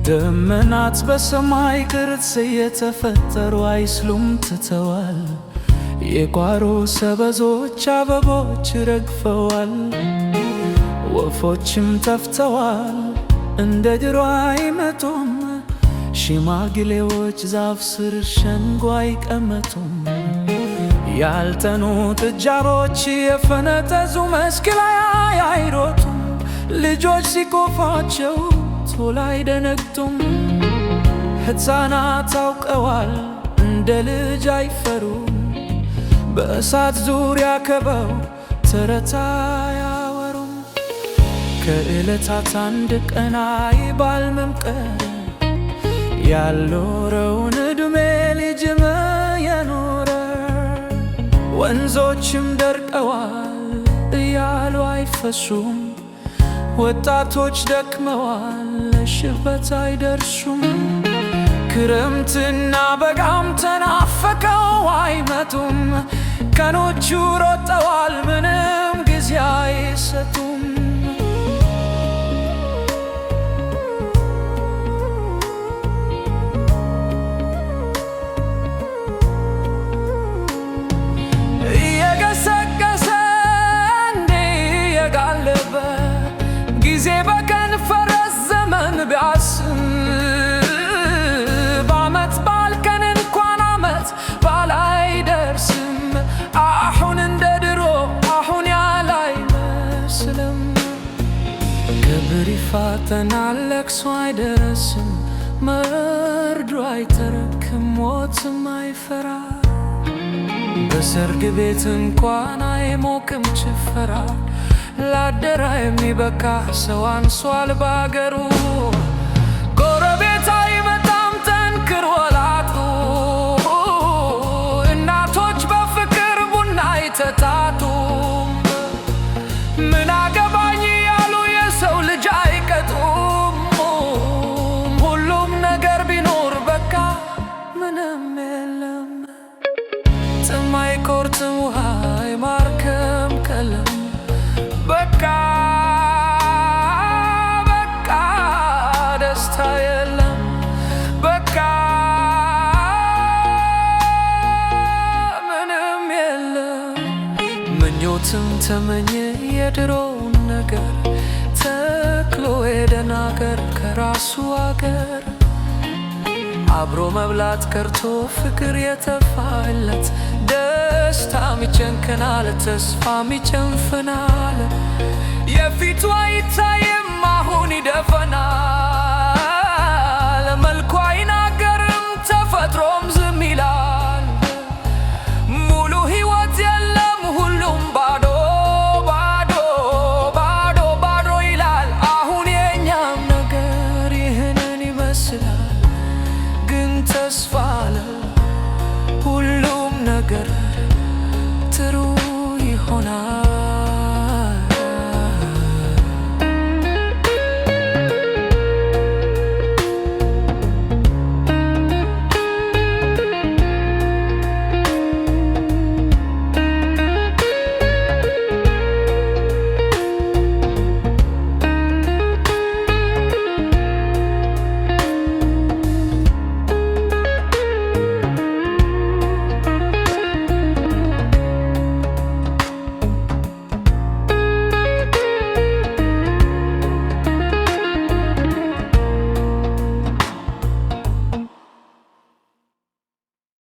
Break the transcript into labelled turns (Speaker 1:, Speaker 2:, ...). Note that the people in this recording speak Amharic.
Speaker 1: ደመናት በሰማይ ቅርጽ እየተፈጠሩ አይስሉም ትተዋል። የጓሮ ሰበዞች አበቦች ረግፈዋል። ወፎችም ጠፍተዋል፣ እንደ ድሮ አይመጡም። ሽማግሌዎች ዛፍ ስር ሸንጎ አይቀመጡም። ያልጠኑ ጥጃዎች የፈነጠዙ መስክ ላይ አይሮጡም። ልጆች ሲቆፋቸው ቶሎ አይደነግጡም። ሕፃናት አውቀዋል እንደ ልጅ አይፈሩም። በእሳት ዙሪያ ከበው ተረት አያወሩም። ከዕለታት አንድ ቀን አይባልምም ቀረ፣ ያልኖረውን ዕድሜ ልጅም የኖረ። ወንዞችም ደርቀዋል እያሉ አይፈሱም። ወጣቶች ደክመዋል ለሽበት አይደርሱም። ክረምትና በጋም ተናፈቀው አይመጡም። ቀኖቹ ሮጠዋል ምንም ጊዜ አይሰጡም። እየገሰገሰ እንዴ እየጋለበ ጊዜ በቀን ፈረስ ዘመን ቢያስም፣ በዓመት በዓል ቀን እንኳን ዓመት በዓል አይደርስም። አሁን እንደ ድሮ አሁን ያለ አይመስልም። ክብር ይፋጠናል ለቅሶ አይደርስም። መርዶ አይተረክም ሞትም አይፈራ። በሰርግ ቤት እንኳን አይሞቅም ጭፈራ። ላደራ የሚበቃ ሰው አንሷል ባገሩ። ጎረቤት አይመጣም ጠንክሮ ላጡ። እናቶች በፍቅር ቡና አይተጣጡም። ምን አገባኝ ያሉ የሰው ልጅ አይቀጡም። ሁሉም ነገር ቢኖር በቃ ምንም የለም። ጥም አይቆርጥም ውሃ አይማርክም ቀለም። በቃ በቃ ደስታ የለም። በቃ ምንም የለም። ምኞትም ተመኘ የድሮውን ነገር፣ ተክሎ ሄደን አገር ከራሱ አገር። አብሮ መብላት ቀርቶ ፍቅር የተፋለት፣ ደስታም ይጨንከናል ተስፋም ይጨንፈናል። የፊቱ አይታይም አሁን ይደፈናል።